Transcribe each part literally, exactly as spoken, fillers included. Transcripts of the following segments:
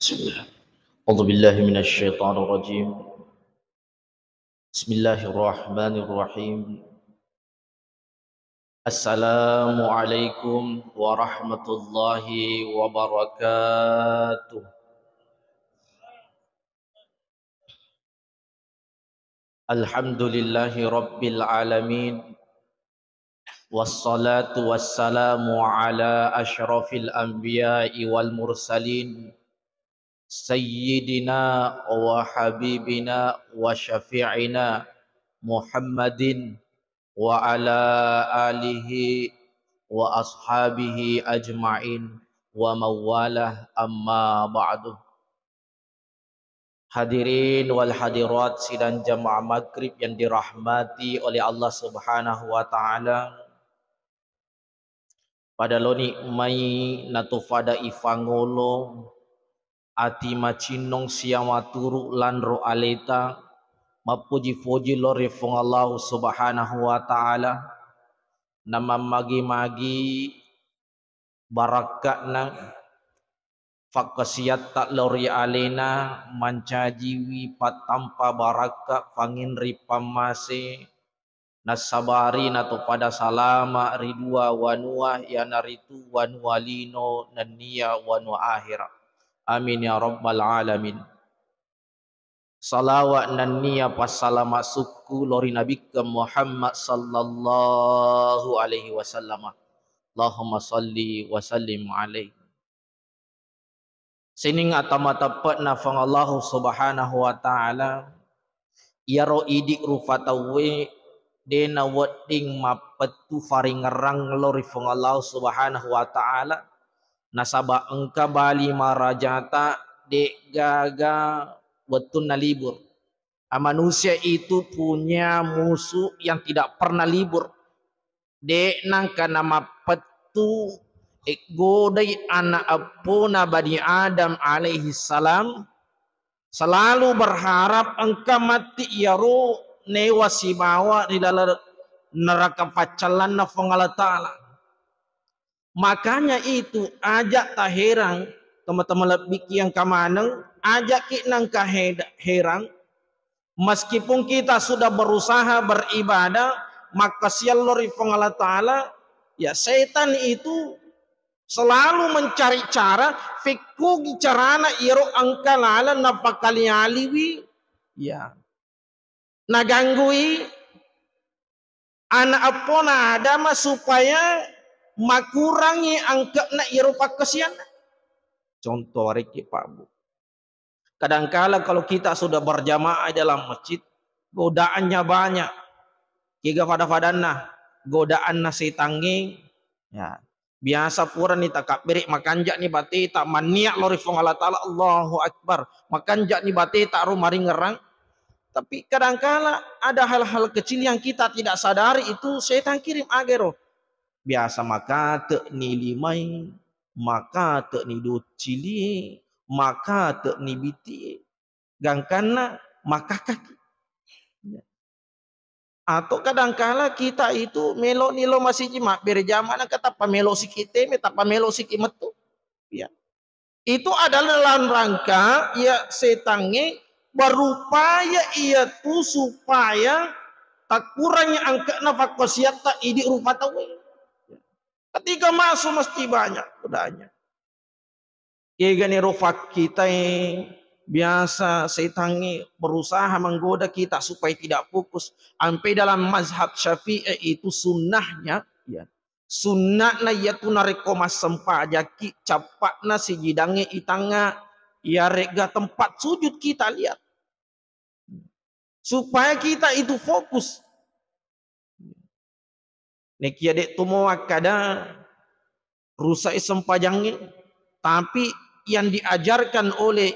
Bismillah. A'udzu billahi minasy syaithanir rajim. Bismillahirrahmanirrahim. Assalamualaikum warahmatullahi wabarakatuh. Alhamdulillahi rabbil alamin. Wassalatu wassalamu ala asyrafil anbiya'i wal mursalin, sayyidina wa habibina wa syafi'ina Muhammadin wa ala alihi wa ashabihi ajma'in wa mawalah, amma ba'du. Hadirin wal hadirat sidang jamaah maghrib yang dirahmati oleh Allah Subhanahu wa Ta'ala, pada loni mai natufada ifangolo ati macinnong siamaturu lanro aleta, mappuji-puji lo ri Puang Allah Subhanahu wa Ta'ala, namammagi-magi barakka'na fakkasiatta lao ri alena, mancajiwi pattampa barakka fanginri pammase, nassabari natopada salama ri dua wanua, iyanaritu wanua lino nennia wanua ahera. Amin ya rabbal alamin. Salawa nennia passalama sukku lao ri Nabikka Muhammad sallallahu alaihi wasallam. Allahumma salli wa sallim alaihi. Sining ata mateppe'na Puang Allahu Subhanahu wa Ta'ala, iyaro idi rufa tauwe de nawedding mappettu faringerrang lao ri Puang Allahu Subhanahu wa Ta'ala, nasaba engka bali marajata de'gaga wettunna libur. Ah, manusia itu punya musuh yang tidak pernah libur. De nangka namappettu, eh, godai anak eppona Bani Adam alaihi salam, selalu berharap engka matti iyaro newa sibawa ri laleng neraka paccallanna Puang Allah Ta'ala. Makanya itu, aja taherang, teman-teman lebbiki yang kamaneng, aja ki nangka heda-, herang, meskipun kita sudah berusaha beribadah, makkasiallo ri Puang Allah Ta'ala, ya, setan itu selalu mencari cara, fekkogi carana iyaro engka laleng napakali-aliwi, ya, naganggui anak eppona Adam supaya makurangi angke'na iyaro pakkasianna. Contoh, rekki, Pak, Bu. Kadangkala kalau kita sudah berjamaah dalam masjid, godaannya banyak. Kega fada-fadanna, godaanna setangnge, ya, biasa purani takabbere, makanja'ni bateta, mannia lao ri Puang Allah Ta'ala, Allahu Akbar, makanja'ni bateta ro maringerrang. Tapi kadangkala ada hal-hal kecil yang kita tidak sadari, itu setan kirim agero. Biasa makate'ni limai, makate'ni doccilie, makate'ni bitie. Gangkanna makakaki. Ya. Atau kadangkala kita itu melo'ni lao masiji mabbere jamaah, nangka tappa melo siki teme, tappa melo siki mettu. Ya. Itu adalah dalam rangka, ya, setangnge berupaya iyatu supaya takurangi angke'na fakkasiatta idi rufa tauwe. Ketika masuk mesti banyak godanya. Kegani ro fakkitae, biasa setangnge berusaha menggoda kita supaya tidak fokus. Ampe dalam mazhab Syafi'i itu sunnahnya, ya, sunnahna iyatu narekko massempajakki, cappa'na sijidangnge itangnga, iyaregga tempat sujud kita lihat. Supaya kita itu fokus. Nekia de' tomo makkada rusak sempajangnge, tapi yang diajarkan oleh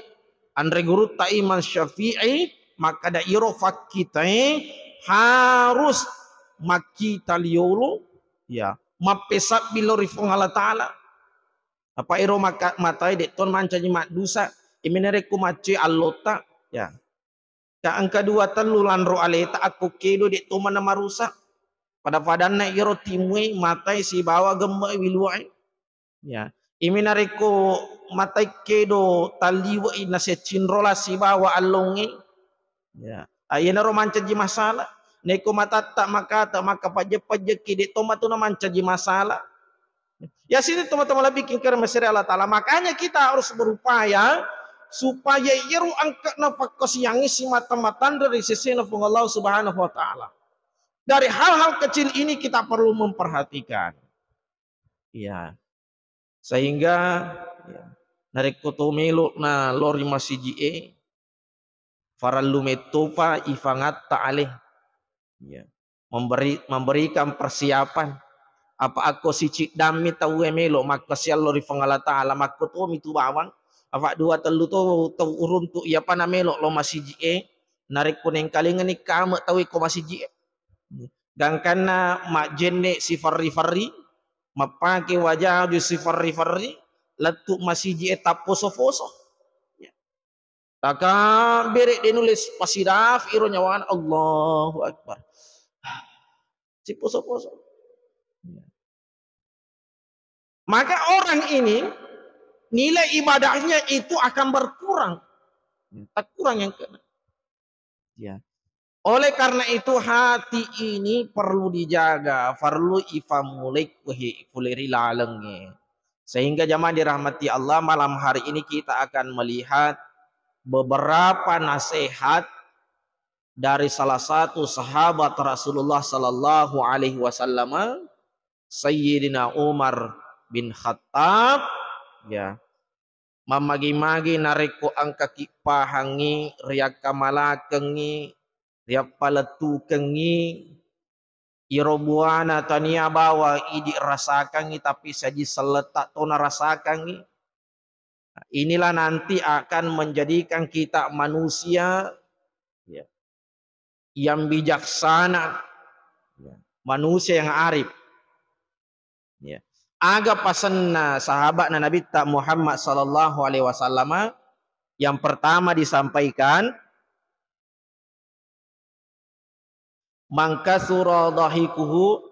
anre gurutta Imam Syafi'i, makkada iro fakkitae harus makkita liolo, ya, mappesabbi lao ri Puang Allah Ta'ala. Apa iro maka-, matae de' to mancaji maddusa, imenerekku maccoi allota, ya. Ka engka dua tellu lanro aleta akko kedo de' to mana marusak. Pada-padanna iyaro timue, matae sibawa gemme wiluae. Ya. Imi narekko matekkedo talliwe'i naseccinrola sibawa allongnge. Ya. Ah, iyanaro mancaji masalah. Naiko matatta makata, maka pajje-pajjekki, de' to matu na mancaji masalah. Ya sini teman-teman lebih kingkir mesere Allah Ta'ala. Makanya kita harus berupaya supaya iyaro engkana fakkasiangi simata-matanre ri sesena Puang Allah Subhanahu wa Ta'ala. Dari hal-hal kecil ini kita perlu memperhatikan. Iya. Sehingga, ya, narekko to melo na lo ri masiji'e, farellu mettopa ifangatta ale. Ya. Memberi, memberikan persiapan. Apa akko siciddammi tauwe melo makkasiallo ri Puang Allah Ta'ala, makko tomi tu bawang. Apa dua tellu to tau uruntu iyapa na melo lo masiji'e, narekko nengkalingani kame tauwe ko masiji'e. Gangkanna majjenne siferri-ferri, mappake wajaju siferri-ferri, lettu masiji'e tapposo-poso. Ya. Takabbere de' nulle pasidafi iro nyawana, Allahu Akbar. Siposo-poso. Ya. Maka orang ini nilai ibadahnya itu akan berkurang. Ya, tak kurang yang kena. Ya. Oleh karena itu, hati ini perlu dijaga, perlu ifammulai kuhi-, kuleri lalengnge. Sehingga jamaah dirahmati Allah, malam hari ini kita akan melihat beberapa nasihat dari salah satu sahabat Rasulullah sallallahu alaihi wasallam, Sayyidina Umar bin Khattab, ya. Mammagi-magi narekko engkaki pahangngi, riakkamalakengngi, riappalettukengngi, iyaro buana tania bawang idi rasakangngi, tapi saji selletta to narasakangngi. Inilah nanti akan menjadikan kita manusia, ya, yang bijaksana, ya, manusia yang arif. Ya. Aga pasenna sahabatna Nabitta Muhammad sallallahu alaihi wasallam? Yang pertama disampaikan, "Man kasura dhahikuhu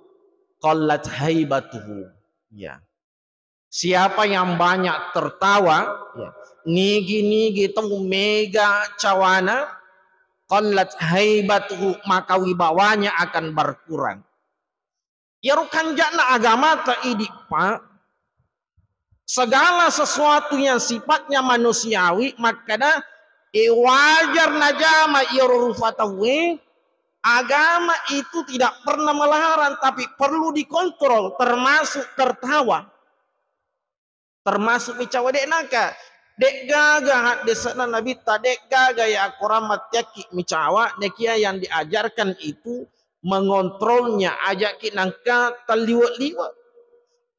qallat haibatuhu." Ya. Siapa yang banyak tertawa, ya, nigi-nigi tau mega cawana, qallat haibatuhu, maka wibawanya akan berkurang. Iyaro kanja'na agamata idi, Pak, segala sesuatu yang sifatnya manusiawi, makkeda, eh, wajar najama iyaro rufa tauwe. Agama itu tidak pernah melarang, tapi perlu dikontrol, termasuk tertawa. Termasuk micawa, de' naka, de' gaga haddese'na Nabitta, de' gaga ya Al-Quran mattiakki micawa, nekia yang diajarkan itu mengontrolnya, aja'ki nangka talliwe'-liwe'.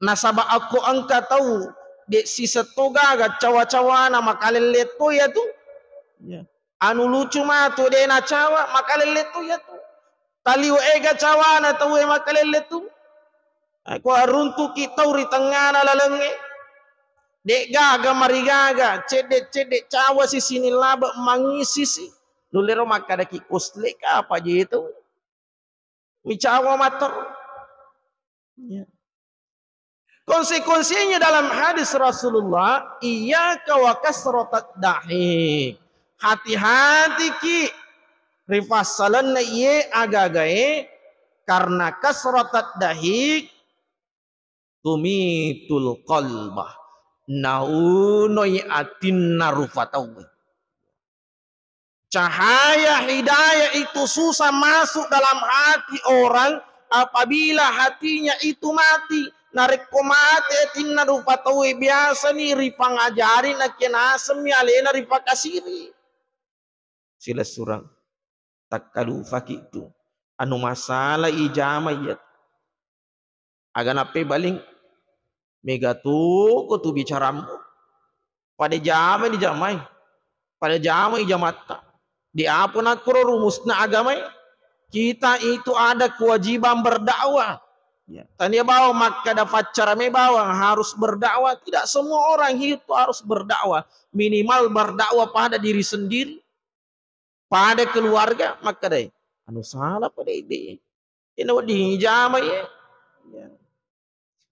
Nasaba akko engka tau de' sisetto gaga cawa-cawana makalelle to ya tu. Ya. Anu lucu matu de' nacawa makalelle to ya tu. Taliwe' ega cawana tauwe makalelle tu. Ko aruntuki tau ri tengngana lalengnge. De' gaga marigaga, cedde'-cedde' cawa si sining labe' mangisisi. Nullero makkadaki, "Kusle ka apa je itu?" Micawa mater. Ya. Konsekuensinya dalam hadis Rasulullah, "Iyyaka wa kasratat dahik." Hati-hatiki ri fassalenna iye agagae, karena kasratat dahik tumitul qalbah, naunoi atinna rufa tauwe. Cahaya hidayah itu susah masuk dalam hati orang apabila hatinya itu mati. Narekko mate atinna rufa tauwe, biasani ripangajari, nakke nasemmi alena ripakasiri. Silessureng. Takkalufaki tu. Anu masalah ijama iya. Aga nappebaling, mega toko tu bicarammu. Pada jamai dijamai. Pada jamai jamatta. Di apa nakkoro rumusna agamai? Kita itu ada kewajiban berdakwah. Ya. Tania bawang makkada faccarame bawang harus berdakwah. Tidak semua orang itu harus berdakwah. Minimal berdakwah pada diri sendiri. Pada keluarga, makkadai, "Anu salah pada ide. Ina wedding ijama ye." Ya.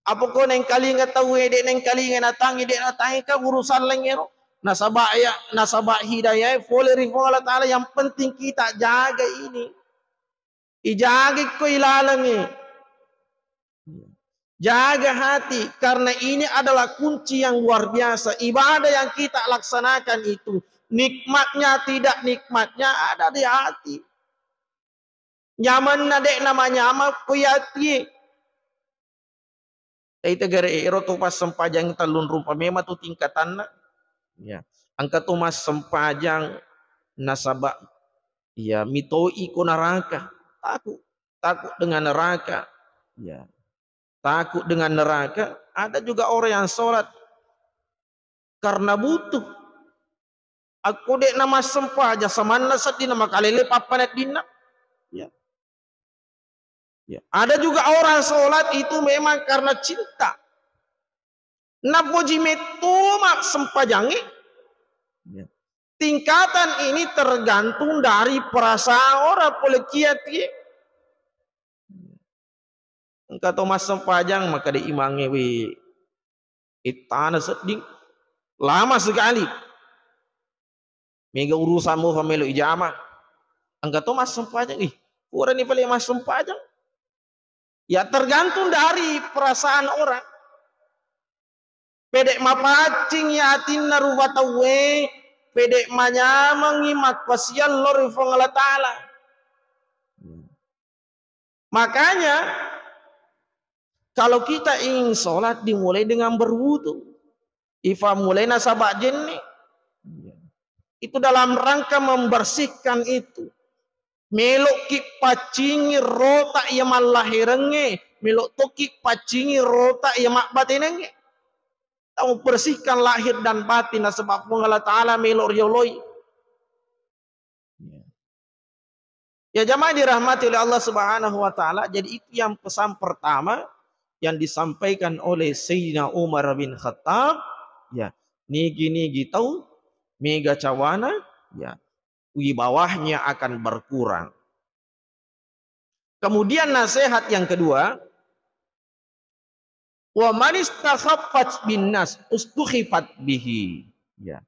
Apa ko nengkalinga tauwe, de' nengkalinga natangi, de' natangi, kan urusan laing ero. Nasaba ya, nasaba hidayah pole ri Puang Allah Ta'ala, yang penting kita jaga ini. Ijaga ko ilalengi. Jaga hati, karena ini adalah kunci yang luar biasa. Ibadah yang kita laksanakan itu, nikmatnya tidak nikmatnya ada di hati. Nyamanna de' namanyameng ko iyati. Ita gare ero to massempajang tellung rupa memang tu tingkatanna. Ya. Engka to massempajang nasaba ya mitoi ko neraka. Takut, takut dengan neraka. Ya. Takut dengan neraka. Ada juga orang yang sholat karena butuh. Akko de' namassempajang, samanna sedding namakalele pappaneddinna. Ya. Ya. Ada juga orang sholat itu memang karena cinta. Napoji metto massempajangnge. Ya. Tingkatan ini tergantung dari perasaan orang, pole kiati. Engka to massempajang, maka de' imangnge, we, ittana sedding. Lama sekali. Mega urusan mo famelo ijama. Engka to massempajang, ih, purani pale massempajang. Ya, tergantung dari perasaan orang. Pede' mapaccing atinna rupa tauwe, pede' manyamengngi makkasiang lao ri Puang Allah Ta'ala. Makanya, kalau kita ingin sholat, dimulai dengan berwudu. Ifa mulai nasaba jenne. Itu dalam rangka membersihkan itu. Melo'ki paccingi rota iya mallahirengnge, melo' tokki paccingi rota iya mabbatenengnge. Tau bersihkan lahir dan batin, nasaba Puang Allah Ta'ala melo' rioloi. Ya. Ya, jamaah dirahmati oleh Allah Subhanahu wa Ta'ala, jadi itu yang pesan pertama yang disampaikan oleh Sayyidina Umar bin Khattab. Ya, nigi-nigi tau mega cawana, ya, wibawahnya akan berkurang. Kemudian nasihat yang kedua, "Wa man istakhaffat bin nas ustukhifat bihi." Ya.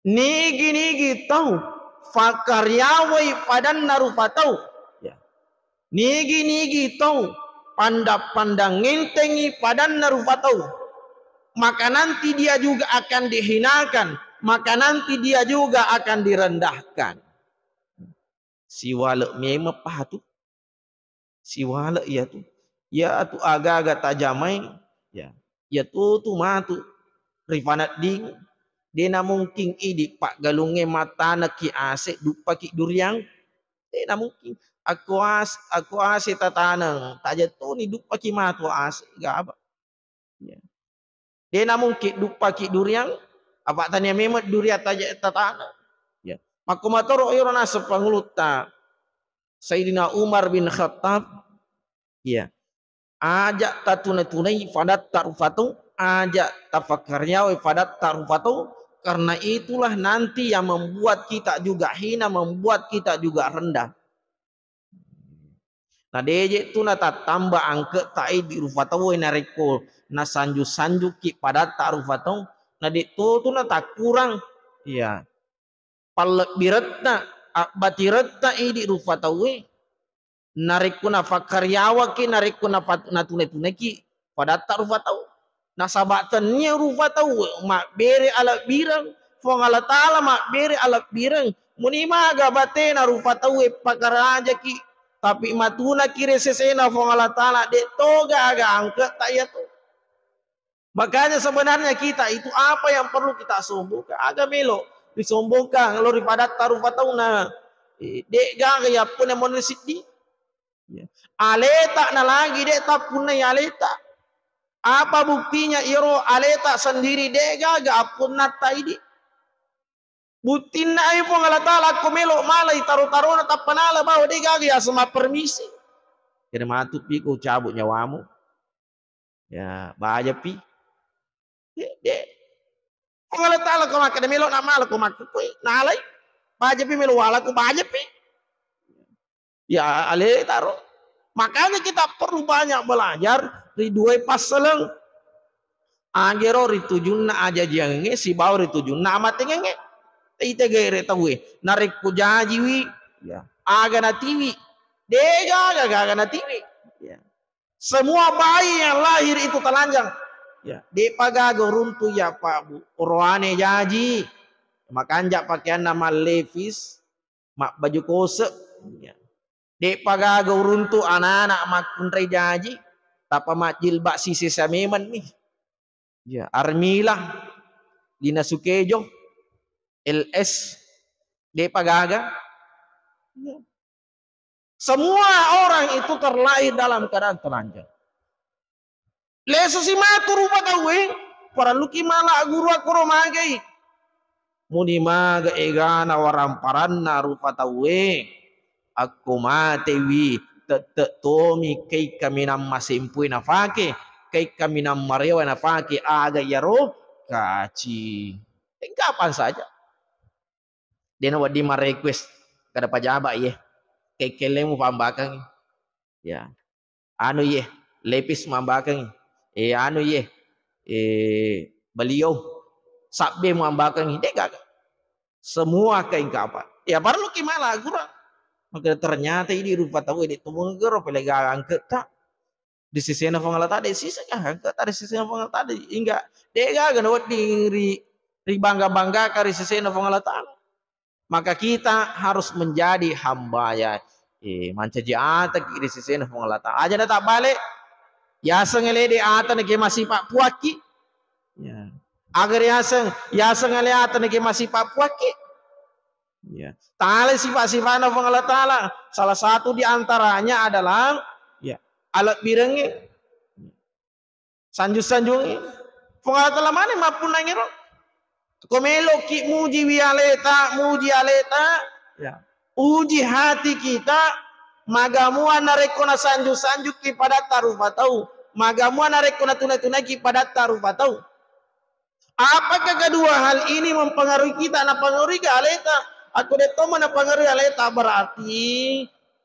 Nigi-nigi tau fakkariawai fadanna rupa tau. Ya. Nigi-nigi tau pandang-pandang ngentengi fadanna rupa tau, maka nanti dia juga akan dihinakan, maka nanti dia juga akan direndahkan. Siwale' memeng pahatu. Siwale' iyatu. Iyatu aga-aga tajamai, ya. Iyatu tu matu ripanedding. De' namungkin idi' paggalungnge matanekki ase' duppaki duriang. De' namungkin. Akko as-, akko ase' tataneng, taja toni duppaki matu ase', gaba. Ya. De' namungkin duppaki duriang, apa' tania memeng duriang taja tataneng. Ya. Makko matoro' iyaro naseng pangulutta Sayyidina Umar bin Khattab, ya. Aja' tatuna-tunai fadatta rupa tau, aja' tafakkariawai fadatta rupa tau, karena itulah nanti yang membuat kita juga hina, membuat kita juga rendah. Na de' je' tu natattamba angke'ta idi' rupa tauwe narekko nasanju-sanjukki padatta rupa tau, na de' to tu natakkurang, iya, pallebbiretta, abbatiretta idi' rupa tauwe. Narekko nafakkariawakki, narekko napat-, natune-tuneki padatta rupa tau. Nasaba' tennia rupa tau mabbere alebbireng, Puang Allah Ta'ala mabbere alebbireng. Muni maga batena rupa tauwe pakarajaki, tapi matunaki ri sesena Puang Allah Ta'ala, de' to gaga angke'ta iyatu. Makanya sebenarnya kita itu apa yang perlu kita sombongkan? Aga melo' risombongkan lao ri padatta rupa tauna, eh, de' gaga yappunna monri siddi. Ya. Aleta nalagi de' tappunnai aleta. Apa buktinya iyaro aleta sendiri de' gaga appunnatta idi'? Buttinna ai Puang Allah Ta'ala ko melo' malai taro-tarona tappa nala bawa de' gaga yaseng mappermisi. Jadi matu pi ko cabut nyawamu. Ya, baja pi. De', de'. Puang Allah Ta'ala ko makkeda melo' na mala ko makkukue, nalai. Baja pi melo' wala ko baja pi. Ya, ale taro. Makanya kita perlu banyak belajar ri duai passaleng. Agero ri tujunna ajajiangengnge sibawa ri tujunna amatengengnge. Ite gere tauwe, narekko jajiwi, ya, aga natiwi? Degaga gaga natiwi. Ya. Semua bayi yang lahir itu telanjang. Ya, de'pa gaga uruntu ya Pak Bu. Oroane jaji. Makanja pakeanna mallepis, mabbaju kose. Ya. De'pa gaga uruntu anak-anak makkunrai jaji, tappa majjilbab sisesa memeng mi. Ya, Armila, Lina Sukejo, L S, de'pa gaga. Ya. Semua orang itu terlahir dalam keadaan telanjang. Lesu si matu rupa tauwe, parelluki mala guru akkoro magai. Muni maga egana waramparanna rupa tauwe, akko matewi, tette tomi kai kaminang masempue nafake, kai kaminang marewa nafake, aga iyaro? Kaci. Engkapan saja. Dena wedding ma-request kada pajaba iye. Kekkelemu pambakangi. Ya. Anu iye, lepis mambakangi. Eh, anu iye, eh, beliau sabbe mambakangi. Degaga. Semua kain kapa. Ya, parelluki mala guru. Maka ternyata ini rupa tau ini tumengero pelegaga angketta. Di sesena Puang Allah Ta'ala, de siseng, ah, engka tadi sesena Puang Allah Ta'ala, enggak, degaga nawedding ri, ri bangga-banggakan ri sesena Puang Allah Ta'ala. Maka kita harus menjadi hamba ya, eh, mancaji ataki ri sesena Puang Allah Ta'ala. Aja na tabbale, yaseng ele de ata nake masipa puakki. Ya. Agar yaseng, yaseng ele ata nake masipa puakki. Ya. Tala sifat-sifatna Puang Allah Ta'ala. Salah satu di antaranya adalah, ya, alebbirengnge, sanju-sanjungnge. Puang Allah Ta'ala mane mappunnangiro. Ko meloki muji wi aleta, muji aleta, ya. Uji hati kita, magamua narekko nasanju-sanjuki padatta rupa tau, magamua narekko natuna-tunaiki padatta rupa tau. Apakah kedua hal ini mempengaruhi kita? Napengaruhi ke aleta? Aku de tomma napengaruhi aleta, berarti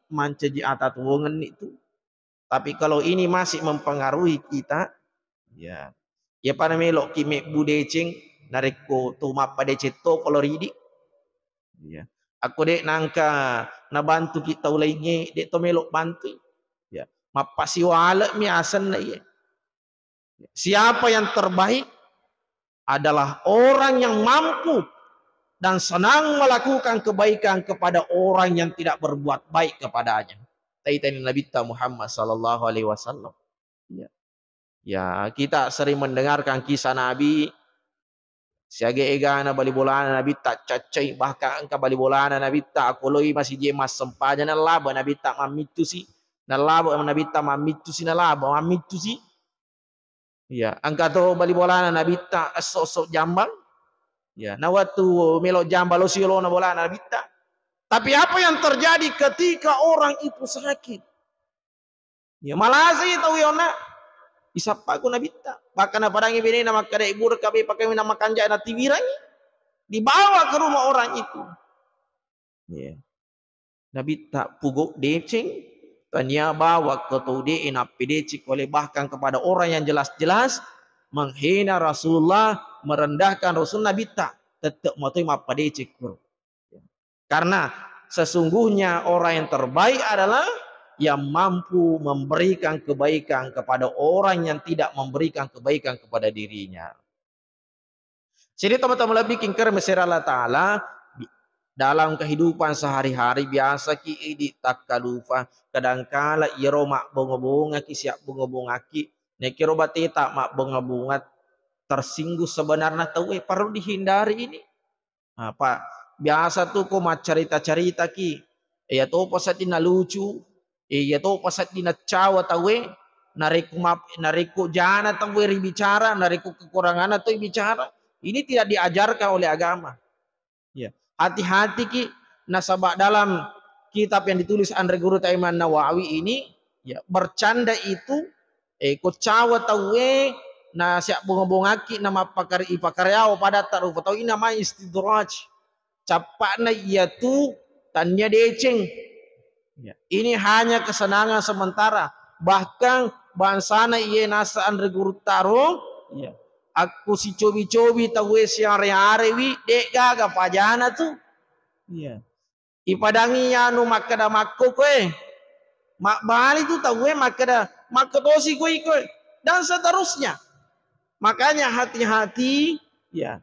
mancaji ata tuongenni tu. Tapi kalau ini masih mempengaruhi kita, ya, ya pada meloki mebbu deceng, narekko to mappadeceng to kalau ridi, ya, aku de nangka nabantuki tau lainge, de to melo bantui, ya, mappasiwalemi asenna iye. Siapa yang terbaik adalah orang yang mampu dan senang melakukan kebaikan kepada orang yang tidak berbuat baik kepadanya. Taitani Nabitta Muhammad sallallahu alaihi wasallam. Ya. Ya, kita sering mendengarkan kisah Nabi, siaga egana bali bolana Nabitta caccai, bahkan engka bali bolana Nabitta akoloi masiji massempajang, nallaba Nabitta mammittusi, nallaba Nabitta mammittusi, nallaba mammittusi. Iya, engka to bali bolana Nabitta esso-esso jambang. Ya, na wettu melo jambang lo siolona bolana Nabitta. Tapi apa yang terjadi ketika orang itu sakit? Ya, malasai tau yona. Isappaku Nabitta. Bahkan napadangi benena makkeda, "Iburaka be pakai minang makanja na tiwirangi." Dibawa ke rumah orang itu. Ya. Nabitta pugo deceng, tania bawa ke tau de napedeceng oleh, bahkan kepada orang yang jelas-jelas menghina Rasulullah, merendahkan Rasul, Nabitta tetap matoi mappadeceng kuro. Karena sesungguhnya orang yang terbaik adalah yang mampu memberikan kebaikan kepada orang yang tidak memberikan kebaikan kepada dirinya. Jadi teman-teman lebih kingker mesera Allah Ta'ala, dalam kehidupan sehari-hari biasa ki idi takkalupa, kadangkala iyaro mabbonga-bonga ki siabbonga-bongaki, nekiro bateta mabbonga-bonga tersinggung sebenarnya tauwe, perlu dihindari ini. Apa biasa tu ko maccarita-caritaki, iya topa sedding nalucu, iya topa sedding naccawa tauwe, narekko map-, narekko jana tauwe ribicara, narekko kekuranganna tauwe bicara, ini tidak diajarkan oleh agama. Ya, hati-hatiki nasaba dalam kitab yang ditulis anre Guru ta Imam Nawawi ini, ya, bercanda itu, eh, ko cawa tauwe na siabbonga-bongaki na mappakari-, ipakariawa padatta rupa tau, ini namanya istidraj. Cappa'na iyatu tania deceng. Ya. Ini hanya kesenangan sementara. Bahkan bangsana iye nasa anre guru taro, ya, akku sicobi-cobi tauwe siare-arewi, de' gaga pajana tu. Ya. Ipadangi anu makkeda makko koe. Mabbali tu tauwe makkeda makko tosi koe koe. Dan seterusnya. Makanya hati-hati, ya.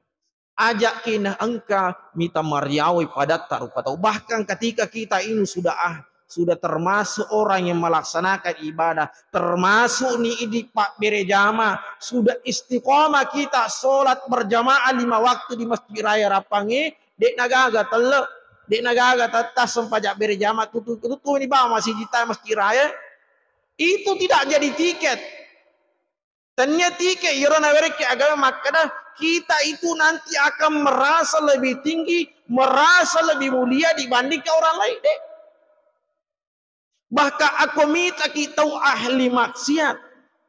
Aja'ki na engka mita mariawai padatta rupa tau. Bahkan ketika kita ini sudah, ah, sudah termasuk orang yang melaksanakan ibadah, termasuk ni idi pabbere jama, sudah istiqomah kita sholat berjamaah lima waktu di Masjid Raya Rappangnge, de' nagaga telle, de' nagaga tetta sempajang bere jama tutu, tutu ni bawa masjid ta Masjid Raya. Itu tidak jadi tiket. Tennia tike iyaro nawerekki agama makkeda, kita itu nanti akan merasa lebih tinggi, merasa lebih mulia dibandingkan orang lain, de'. Bahkan akko mitaki tau ahli maksiat,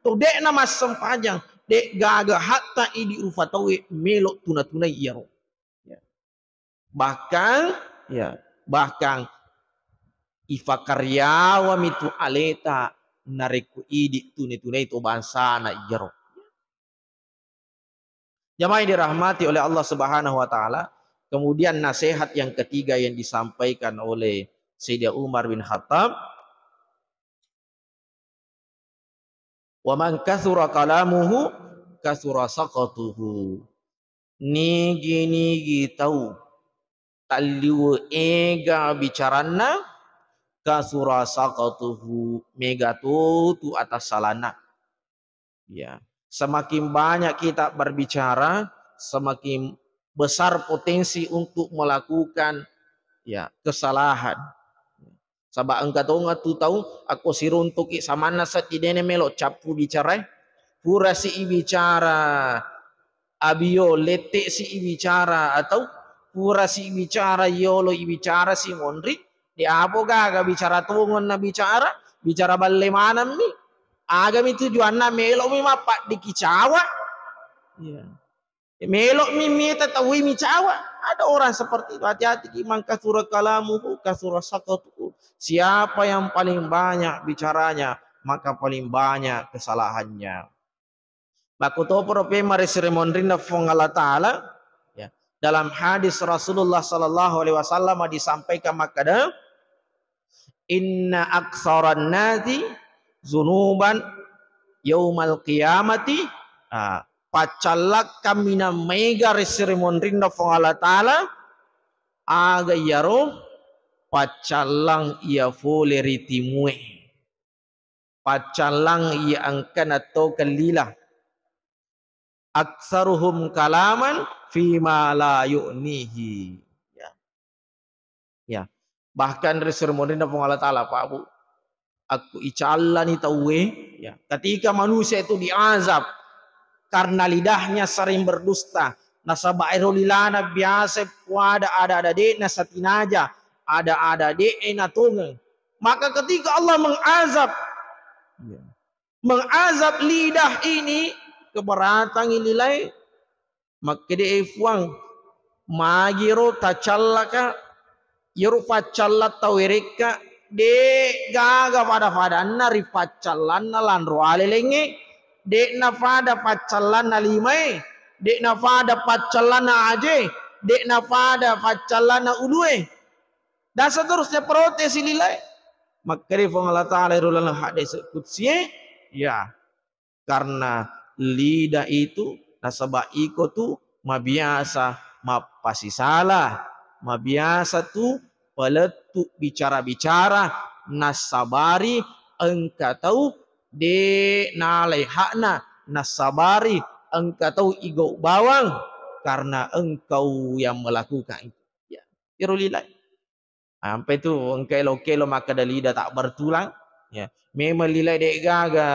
to de'na massempajang, de' gaga hatta idi rufa tauwe melo tuna-tunai iyaro. Ya. Bahkan, ya, bahkan ifakariawami tu aleta narekko idi tune-tunai to bangsana iyaro. Jamaah yang dirahmati oleh Allah Subhanahu wa Ta'ala, kemudian nasihat yang ketiga yang disampaikan oleh Sayyidina Umar bin Khattab, "Wa man kathura kalamuhu, kathura saqatuhu." Nigi-nigi tau talliwe ega bicaranna, kathura saqatuhu, mega totu atassalana. Ya, semakin banyak kita berbicara, semakin besar potensi untuk melakukan, ya, kesalahan. Saba' engka tongeng tu tau akko siruntuki samanna seddi dene melo cappu bicarae. Pura si ibicara abio, lette si ibicara atau pura si ibicara yolo ibicara si monri, de' apo gaga bicara tongeng na bicara, bicara balle maneng mi. Agami tujuanna melo mi mappaddiki cawa. Iya. Melo mi mita tauwe mi cawa. Ada orang seperti itu. Hati-hati ki, man kathura kalamuhu, kathura saqatuhu. Siapa yang paling banyak bicaranya, maka paling banyak kesalahannya. Makkutoparo pemare sirimonrinna Fuang Allah Ta'ala, ya. Dalam hadis Rasulullah sallallahu alaihi wasallam disampaikan makkeda, "Inna aktsaran nasi dzunuban yaumal qiyamati." Ah, paccallakkammi na maega ri sirimonrinna Fuang Allah Ta'ala, aga iyaro paccallang iya fole ri timue. Paccallang iya engkana to kellila. Aktsaruhum kalaman fima la yu'nihi. Ya. Ya. Bahkan ri sirimonrinna Puang Allah Ta'ala, Pak Bu, akku icallani tauwe, ya. Ketika manusia itu diazab karena lidahnya sering berdusta, nasaba ero lilana biasa puada ada-ada de'na satinaja, ada-ada de'e natongeng. Maka ketika Allah mengazab, ya, mengazab lidah ini, keberatan ini lai, makkeda, "Eh, Fuang, magiro tacallaka, iyaro paccallang tau werekka, de gaga pada-padanna ri paccallanna lanro alelengnge, de'na pada paccallanna limae, de'na pada paccallanna aje, de'na pada paccallanna ulue." Dan seterusnya, protes lilae. Makkeda Puang Allah Ta'ala ri laleng hadis qudsie, ya, karena lidah itu nasaba iko tu mabiasa mappasisala, mabiasa tu palettu bicara-bicara, nassabari engka tau de nalai hakna, nassabari engka tau igau bawang karena engkau yang melakukan itu. Ya, iro lilae. Ampe tu engka elo-kelo makkeda lidah tak bertulang, ya. Memang lilae de gaga,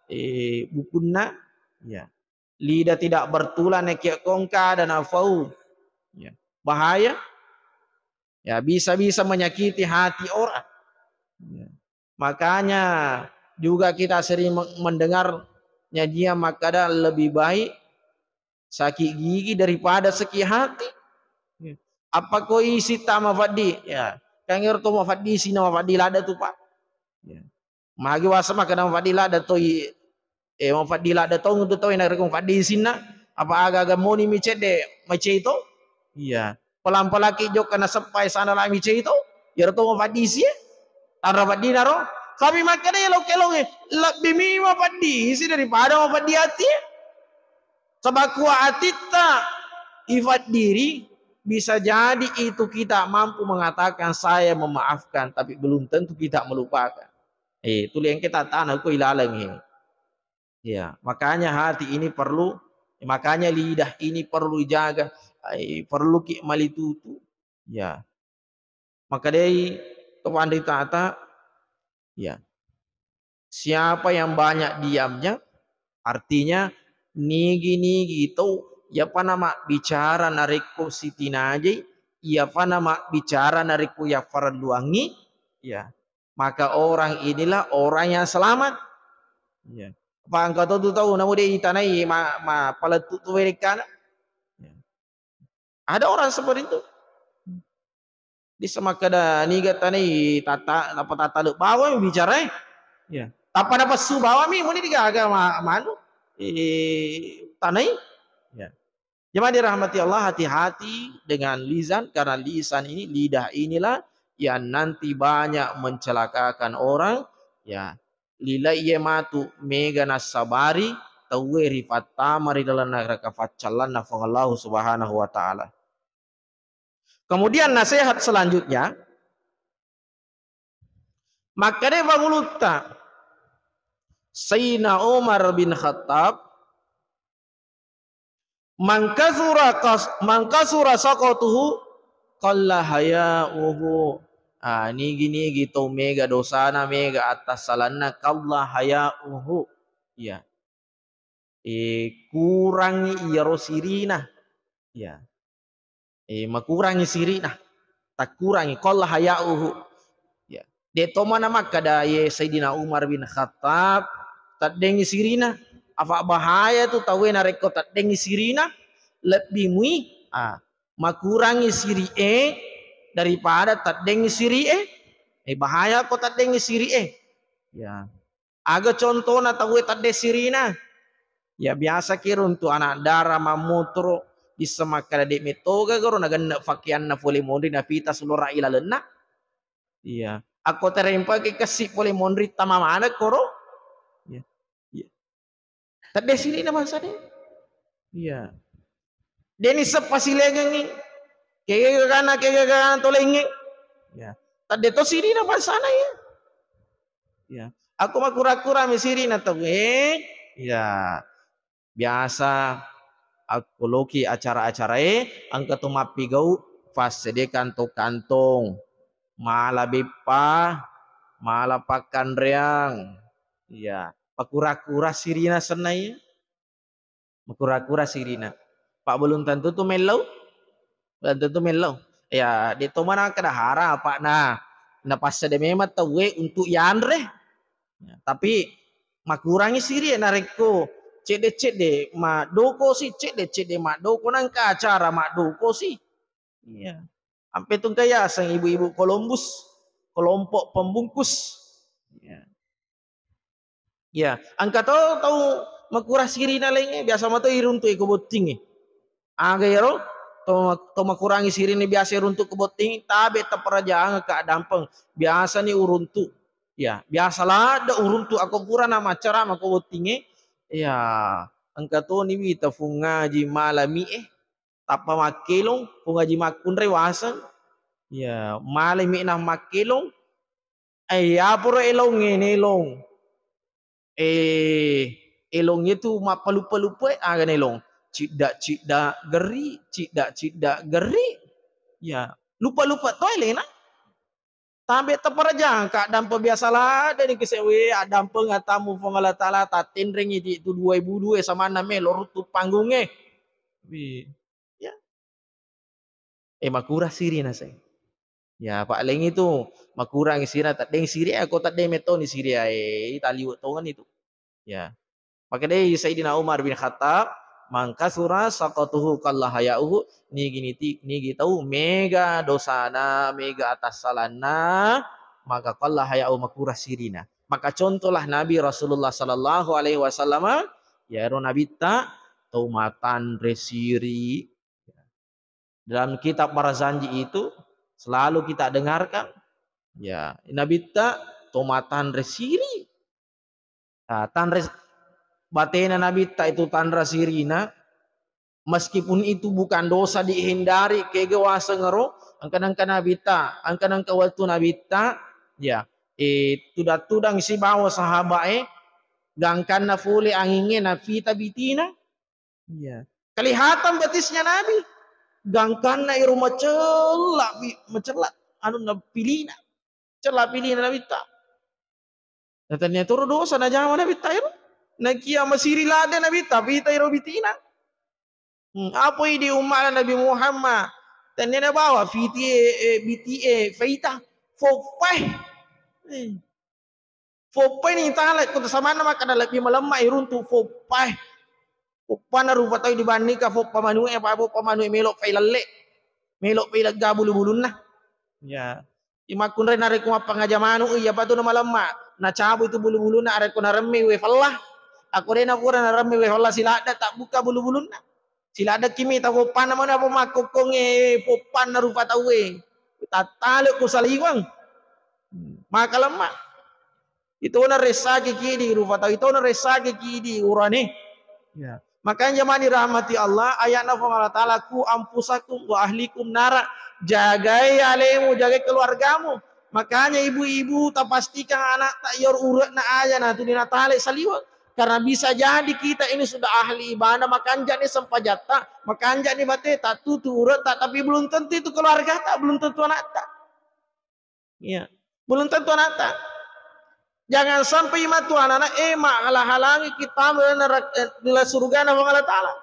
eh, bukunna, ya. Lidah tidak bertulang, nekia kongka ada nafau. Ya. Bahaya. Ya, bisa-bisa menyakiti hati orang. Ya. Makanya juga kita sering me-, mendengar nyajian makkeda lebih baik sakit gigi daripada sakit hati. Apa ko isi tama faddi? Ya, Kan ero to mafaddisina, mafaddi ladda tu, Pak. Ya. Magi wasa makkeda mafaddi ladda toi, eh, mafaddi ladda tong tu tau narekko mafaddisinna, apa aga-aga moni mi cedde macei to? Iya. Pelang-pelaki jokka naseppai sana lami cei to? Iyaro to mafaddisi, eh? Tanra faddina ro. Tapi makkeda elo kelong, eh, lebbi mi mafaddisi daripada mafaddi ati, eh? Sebab kua atitta ifaddiri, bisa jadi itu kita mampu mengatakan saya memaafkan, tapi belum tentu kita melupakan. Eh, tuli engke tatana ko ilaleng, eh. Ya, makanya hati ini perlu, makanya lidah ini perlu dijaga, eh, perlu ki malitutu. Ya. Makkedai to panritata, ya. Siapa yang banyak diamnya, artinya nigi-nigi tau, iyapa namabbicara narekko sitinajai, iyapa namabbicara narekko yaffarelluangngi, ya, maka orang inilah orang yang selamat. Ya. Apa engka to tu tau namo de itanai ma, ma palettu tu werekkana. Ya. Ada orang seperti itu. Bisa makkeda niga tanai tata, apa tatale bawang bicara, eh? Ya. Tappa napessu bawang mi muni digaga ma-, manu, eh, tanai. Ya. Jemaah dirahmati Allah, hati-hati dengan lisan, karena lisan ini, lidah inilah yang nanti banyak mencelakakan orang. Ya, lilai iye matu mega nassabari tauwe rifattama ri lalenna neraka faccallanna Puang Allahu Subhanahu wa Ta'ala. Kemudian nasihat selanjutnya, makkeda pangulutta Sayyidina Umar bin Khattab, "Man katsura qas-, man katsura saqatuhu qalla haya'uhu." Ah, nigi-nigi tau mega dosana, mega attassalanna, qalla haya'uhu. Iya. Eh, kurangi iyaro sirina. Iya. Eh, makurangi sirina. Takkurangi, qalla haya'uhu. Ya. De to mana makkeda ye Sayyidina Umar bin Khattab taddengi sirina. Apa bahaya tu tauwe narekko taddengi sirina, lebbi mui, ah, makurangi siri e daripada taddengi siri e. Eh, bahaya ko taddengi siri e. Ya. Aga contona tauwe tadde sirina? Ya, biasa ki runtu anak dara mammotoro, bisa makkeda de metoga garo nagenne fakeanna pole monri napita sulora ilalenna. Iya. Akko terempa ke kessi pole monri tama maneng koro. Iya. Iya. Tadde sirina bangsa de. Iya. Deni seppa silengengngi. Kega gana, kega gana tolengnge. Ya. Tadde to sirina bangsana ya. Ya. Aku makura-kura mi sirina tauwe. Ya. Biasa akko loki acara-acarae, engka to mappigau fassede kantong-kantong. Mala beppa, mala pakkanreang. Ya. Pakura-kura sirina sennai. Makura-kura sirina. Pa belum tentu tu mellau. Belum tentu mellau. Ya, de to mana kada hara apa na, napassede memang tauwe untuk yanre. Ya, tapi makurangi siri narekko cedde-cedde madoko si, cedde-cedde madoko nangka acara madoko si. Iya. Ampe tungka yaseng ibu-ibu Columbus, kelompok pembungkus. Iya. Iya, engka to tau makurang sirina laingnge, biasa mato iruntu e ko bottingnge. Aga iyaro to, to makurangi sirina biasa iruntu ko botting, tabe taperajangeng ka dampeng. Biasa ni uruntu. Ya, biasa ladde uruntu ako pura na macara mako bottingnge. Ya, engka to ni wita fung ngaji malami e. Tappa makkelong, ko ngaji makkunrai waseng. Ya, malai mi'na makkelong. Eh, aporo elongnge nelong. Eh, elongnge tu mappalupa-lupa, aga nelong. Cidda-cidda geri, cidda-cidda geri. Ya, lupa-lupa to elena. Tambe taparajang ka dampa biasa ladde ni kese we, addampeng atamu Puang Allah Taala, tattenrengi di tu dua ribu dua samanna me loruttu panggungnge. Wi. Ya. Eh, makurang sirina sai. Ya, paling itu makurang sirina, taddeng siri, eh, ko taddeng metoni siri, eh, taliwe tongeng itu. Ya. Makkedai Sayyidina Umar bin Khattab, "Man katsura saqatuhu qalla haya'uhu," nigi niti-, nigi tau mega dosana, mega atassalanna, maka qalla haya'uhu, makurang sirina. Maka contohlah Nabi Rasulullah sallallahu alaihi wasallam, ya ero Nabitta tau matanre siri. Dalam kitab Barzanji itu selalu kita dengarkan, ya, Nabitta tau matanre siri. Ah, tanre batena Nabitta itu tanra sirina, meskipun itu bukan dosa dihindari, kega wasengero, engka-engka Nabitta, engka-engka wettu Nabitta, ya, eh, tudang-tudang sibawa sahabae, gangkanna fole angingnge nafita bitina. Iya. Kelihatan betisnya Nabi. Gangkanna iro macella, macella anu napilina. Cella pilina Nabitta. Na tania toro dosa najama Nabitta iro. Nakia masiri ladde Nabitta, pita iro bitina. Hmm, apoi di umma'na Nabi Muhammad. Tania nabawa fiti e, e, biti e, faita. Fofai. Eh. Foppai ni tala, ko samanna makkada lebbi malemma iruntu foppai. Foppana rupa tau dibandingkan foppa manu'e, apa foppa manu'e melo fai lalle. Melo fai lega bulu-bulunna. Ya. Imakkunrai narekko mappangaja manu, iya patu na malemma. Nacabu itu bulu-bulunna, arekko naremme we fella. Ako de napura naremme we fella siladda, tak buka bulu-bulunna. Siladdekki mi tau foppanna manu apa makkokkongnge foppanna rupa tauwe. Tattale ko saliweng. Maka lemma. Itona ressaki kidi rupa tau, itona ressaki kidi urane. Ya. Makanya jamaah dirahmati Allah, ayatna Puang Allah Ta'ala, "Ku anfusakum wa ahlikum nara." Jagai alemu, jagai keluargamu. Makanya ibu-ibu tapastikan anakta yor uretna aja na tuli natale saliweng. Karena bisa jadi kita ini sudah ahli ibadah, makanjani sempajatta, makanjani bateta, tutu uretta, tapi belum tentu itu keluargata, belum tentu anakta. Iya, belum tentu anakta. Jangan sampai matu anak-anak, eh, menghalang-halangi kita dalam surga na Allah Ta'ala.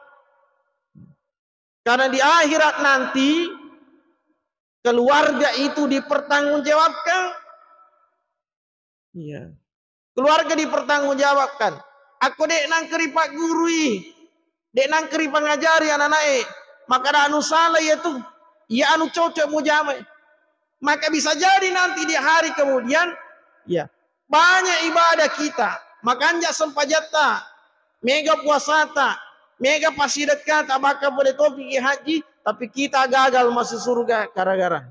Karena di akhirat nanti keluarga itu dipertanggungjawabkan. Iya. Keluarga dipertanggungjawabkan. Akko dek nangkeri paggurui, dek nangkeri pangajari anak-anak e, maka anu salah ya tu, ya anu cocok mujamai. Maka bisa jadi nanti di hari kemudian, ya, banyak ibadah kita, makanja sempajatta, mega puasata, mega pasidekka, tabakka pada topiki haji, tapi kita gagal masuk surga gara-gara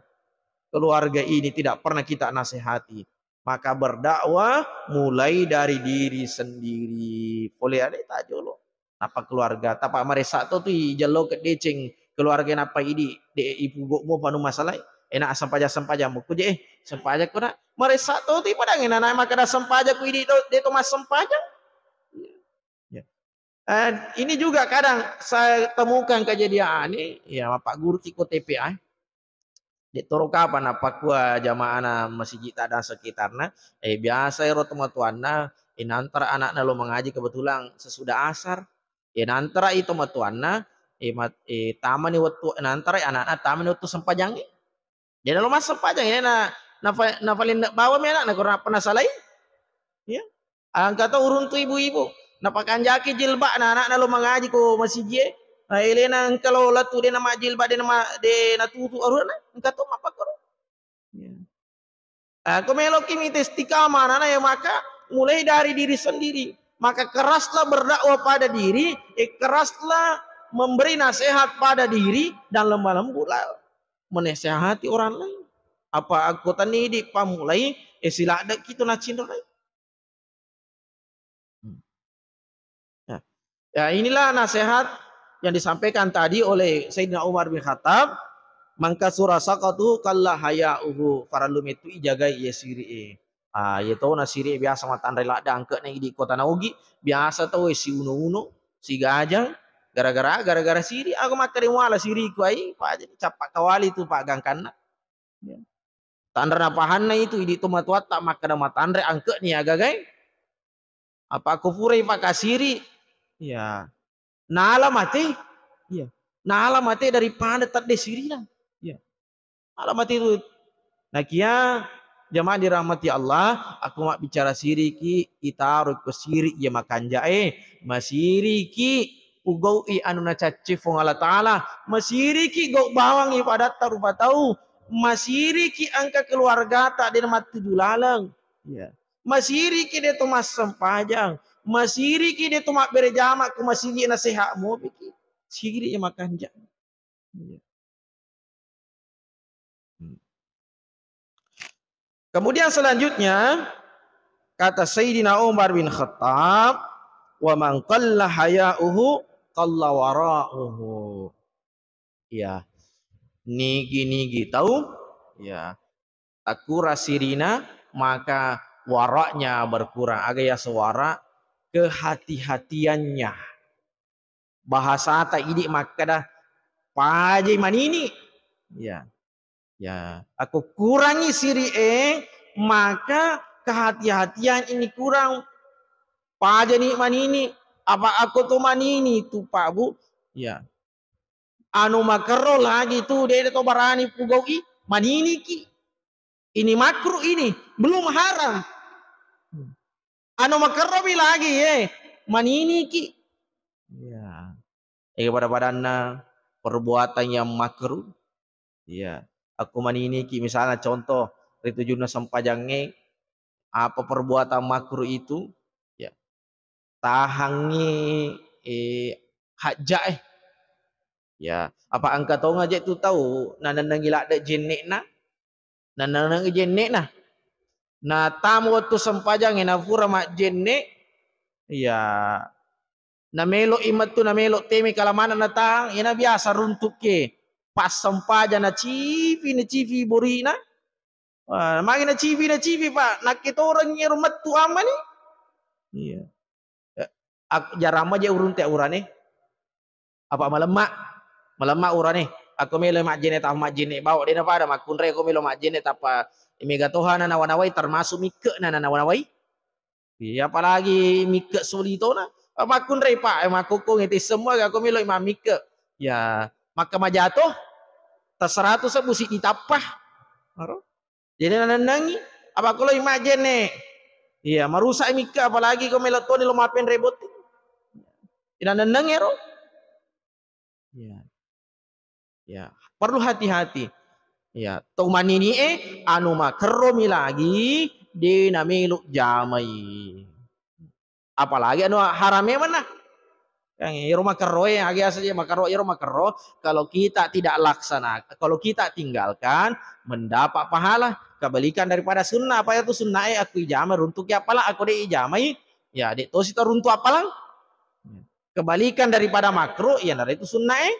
keluarga ini tidak pernah kita nasihati. Maka berdakwah mulai dari diri sendiri. Pole ale tajolo. Napa keluarga, tapa maressa to tu ijello ke deceng keluarga napa idi de ipugo mo panu masalah. Enak sempajang-sempajang mo kuje, eh, sempajang ko nak. Maressa to tu ipadang enak nak makkada sempajang ko idi de to massempajang. Ya. Eh, ini juga kadang saya temukan kejadian ini, ya, Bapak Guru ki ko T P A. Dek toro kapang napakkua jamaahna masijidta dan sekitarna, eh, biasa ero tomatoanna, eh, nantara anakna lo mangaji kebetulan sesudah asar. Eh, nantara i tomatoanna, eh, mat-, eh, tamani wettu, nantara anakna tamani wettu sempajangnge. Dena lo massempajang, eh, na, nafa-, nafalenne bawami anakna, koro nappa nasalai. Iya. Engka to uruntu ibu-ibu, napakanjaki jilbabna anakna lo mangaji ko masijie. Na elena engka lo lettu de namajilbab, de nama-, de natutu arunna, engka to mappakkoro. Iya. Ah, ko meloki mita istiqamah anakna ya, maka mulai dari diri sendiri. Maka keraslah berdakwah pada diri, eh, keraslah memberi nasihat pada diri dan lemah lembutlah menasehati orang lain. Apa akko tennidi pammulai, eh, siladdeki tu nacinrai. Hmm. Ya. Ya, inilah nasihat yang disampaikan tadi oleh Sayyidina Umar bin Khattab, "Man katsura saqatuhu qalla haya'uhu." Parellu mettu ijagai iya siri'e. Ah, iya tona siri'e biasa matanre ladde angke'na idi kota na Ogi, biasa tau siuno-uno, sigajang, gara-gara, gara-gara siri, aku makkeda muala siriku ai, pa jadi cappa kawali tu paggangkanna. Ya. Tanra napahanna itu idi tomatoatta makkeda matanre angke'ni agagai. Apa ko purai pakasiri, ya, nala mate, ya, nala mate daripada tedde sirina, ya, nala mate itu. Nakia jamaah dirahmati Allah, aku mabbicara siriki, itaro ko siri ya makanjae, masiriki. pugau'i anu nacaccé Fuang Allah Ta'ala, masiriki gau bawang ibadatta rupa tau, masiriki engka keluargata dé' namattuju laleng. Iya. Masiriki dé' to massempajang, masiriki dé' to mabbéré jama ko masigi naséha mobiki. Siri makanja. Iya. Hmm. Kemudian selanjutnya, kata Sayyidina Umar bin Khattab, "Wa man qalla haya'uhu qalla wara'uhu." Ya, nigi-nigi tau, ya, takura sirina, maka waraknya berkurang. Aga yaseng wara? Kehati-hatiannya. Bahasata idi makkeda, pajai manini. Ya. Ya, aku kurangi siri e, maka kehati-hatian ini kurang. Pajani manini, apa aku tu manini tu, Pak, Bu? Ya. Anu makerro lagi tu, dede to barani pugau'i, maniniki. Ini makruh ini, belum haram. Anu makerromi lagi, eh, maniniki. Ya. Eh, pada-padanna perbuatan yang makruh. Iya. Aku maniniki, misalnya contoh, ri tujunna sempajangnge, apa perbuatan makruh itu? Ya. Tahangngi, eh, hajja, eh. Ya, apa engka tonga je tu tau nanennengi ladde jenne'na? Nanennengi jenne'na. Na tamu wettu sempajangnge, na pura majjenne, ya, namelo'i mettu, namelo temi kalamanna natahang, iyana biasa runtukke passempajang, nacifi, nacifi borina. Wah, magi nacifi, nacifi, Pak, nakke torengngi ero mettu ammani. Iya. Eh, ak-, jarang maje urunte urane. Apa malemma? Malemma urane. Ako melo majjenne, tau majjenne bawa, dena pada makkunrai ako melo majjenne, tappa mega toha nanawa-nawai, termasuk mikke nanawa-nawai. Iya, apalagi mikke solitona. Makkunrai, Pak, eh, makkokkongnge tisseng mua, gako meloi mammikke. Ya, makka majato, tasseratu sebbu siddi tappa. Aro? Jadi nanennengi, apa ko loi majjenne? Iya, marusak mikke, apalagi ko melo toni lo mapenre botting. Nanennengi ero. Ya. Ya, perlu hati-hati. Ya, to manini e, anu makerromi lagi, de namelo jamai. Apalagi anu harame mana? Yang ero makerro e, agi asa je makerro, ero makerro, kalau kita tidak laksanakan, kalau kita tinggalkan, mendapat pahala kebalikan daripada sunnah. Apa itu sunnah e? Aku ijama runtuki apala, aku de ijamai, ya, de tosi to runtu apalang. Kebalikan daripada makruh, iyanaritu sunnah e.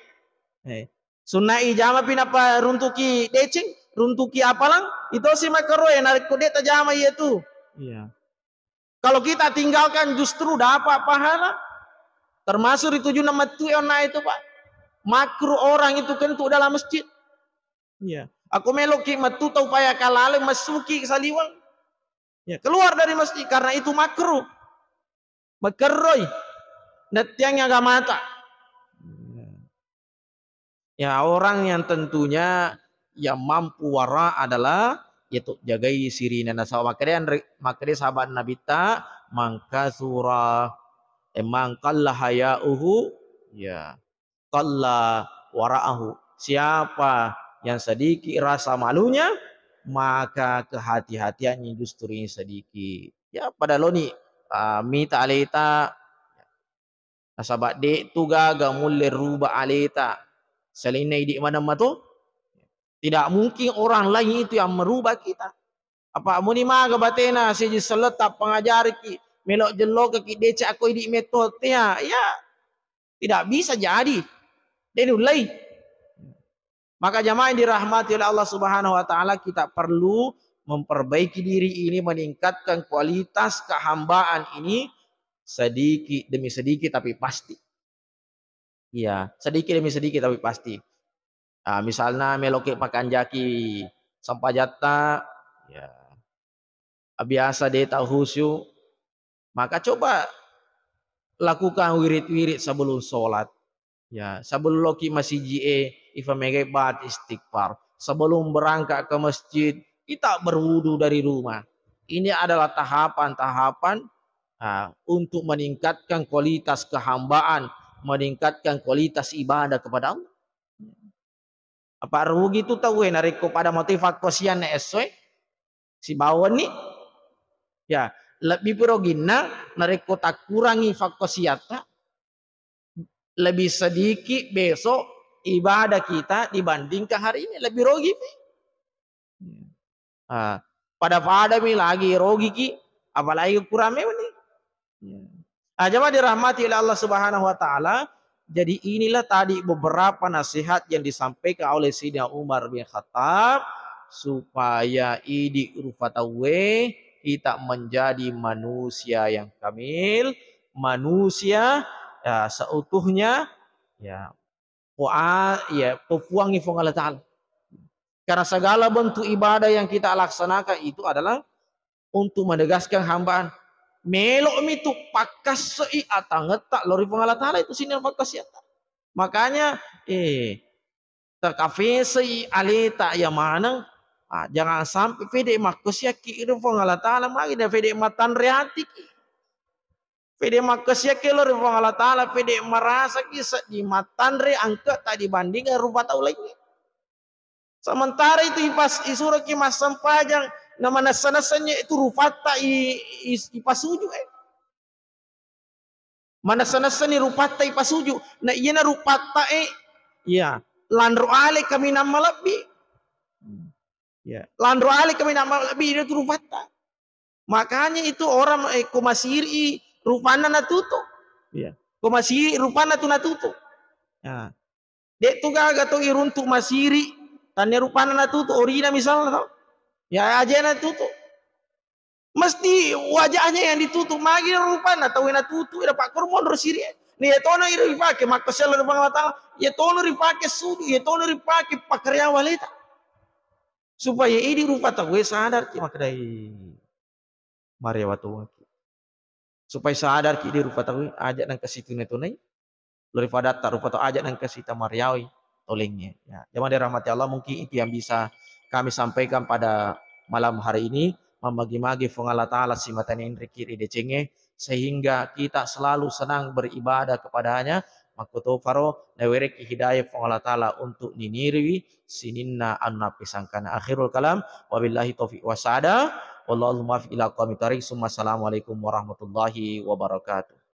Eh, sunnah ijama pi nappa runtuki deceng, runtuki apalang, itu si makruh e, narekko de tajama iya tu. Iya. Kalau kita tinggalkan justru dapat pahala. Termasuk ri tujunna mettu e onna itu, Pak. Makruh orang itu kentut dalam masjid. Iya. Aku meloki mettu tau paya kalale masuki saliweng. Ya, keluar dari masjid karena itu makruh. Makerroi. Nettiangi agamata. Ya, orang yang tentunya yang mampu wara adalah yaitu jagai sirina. Nasaba makkeda anre-, makkeda sahabat Nabitta, "Man katsura, eh, man qalla haya'uhu, ya, qalla wara'ahu." Siapa yang sedikit rasa malunya, maka kehati-hatiannya justru ini sedikit. Ya, pada loni, ah, mita aleta, nasaba de tu gaga mulle ruba aleta. Selainna idi maneng mato, tidak mungkin orang lain itu yang merubah kita. Apa muni maga batena siji sellet tappangajariki, melo jellokaki deceng ako idi metto tea. Ya, tidak bisa jadi. De nullei. Maka jamaah yang dirahmati oleh Allah Subhanahu wa Ta'ala, kita perlu memperbaiki diri ini, meningkatkan kualitas kehambaan ini sedikit demi sedikit, tapi pasti. Iya, sedikit demi sedikit, tapi pasti. Ah, misalna meloki pakanjaki sempajatta, ya, biasa de tau khusyuk, maka coba lakukan wirid-wirid sebelum sholat. Ya, sebelum loki masiji e, ifamegai ba'da istighfar. Sebelum berangkat ke masjid, kita berwudu dari rumah. Ini adalah tahapan-tahapan, ah, untuk meningkatkan kualitas kehambaan, meningkatkan kualitas ibadah kepada Allah. Apa rugi tu tauwe narekko pada matoi fakkosianna essoe sibawa wenni? Ya, lebbi pi roginna narekko takkurangi fakkosiatta, lebih sedikit besok ibadah kita dibandingkan hari ini, lebih rogi pi. Ah, pada-pada mi lagi rogi ki, apalagi kurang memang ni. Ah, jamaah dirahmati oleh Allah Subhanahu wa Ta'ala. Jadi, inilah tadi beberapa nasihat yang disampaikan oleh Sayyidina Umar bin Khattab, supaya idi rupa tauwe kita menjadi manusia yang kamil, manusia, ya, seutuhnya, ya, poa-, ya, pepuangi Puang Allah Ta'ala. Karena segala bentuk ibadah yang kita laksanakan itu adalah untuk menegaskan hambaan. Melo'mi tu pakkassoi atangetta lao ri Puang Allah Ta'ala itu sininna fakkasiatta. Makanya, eh, takafesei aleta iya maneng, ah, jangan sampai pede makkasiakki ri Puang Allah Ta'ala, magi na pede matanre atiki. Pede makkasiakki lao ri Puang Allah Ta'ala, pede marasaki seddi matanre angketta dibandingkan rupa tau laingnge. Sementara itu ipas-, isuroki massempajang, na manessa-nessani itu rupatta i-, i-, ipasuju, eh. Manessa-nessani rupatta ipasuju. Na iyana rupatta, eh, iya, lanro ale kaminang malebbi. Ya, lanro ale kaminang malebbi itu rupatta. Makanya itu orang, eh, ko masiri rupanna natutu. Ya. Ko masiri rupanna tu natutu. Ya. De' tu gaga to iruntu masiri, tannia rupanna natutu, orina misalnya to. Ya, aja natutu. Mesti wajahnya yang ditutup. Magi rupanna tau natutu, ida pakkur monro siri. Ni ya tono iro ripake, makkasiallo ri Puang Allah Ta'ala. Ya tono ripake sudu, ya tono ripake pakkarya waleta. Supaya idi rupa tauwe sadar ki makkeda, "Ih, mariawa tongki." Supaya sadar ki idi rupa tauwe, aja nengka situna-tunai. Lo ri padatta rupa tau aja nengka sita mariawi tolengnge. Ya, jamaah dirahmati Allah, mungkin itu yang bisa kami sampaikan pada malam hari ini. Mammagi-magi Puang Allah Ta'ala simata nenriki ri decengnge, sehingga kita selalu senang beribadah kepada-Nya. Makkutoparo nawerekki hidayah Puang Allah Ta'ala untuk niniriwi sininna anu nappisangkana. Akhirul kalam, wabillahi taufiq wasada, wallahu muwaffiq ila aqwamit thariq, summa assalamualaikum warahmatullahi wabarakatuh.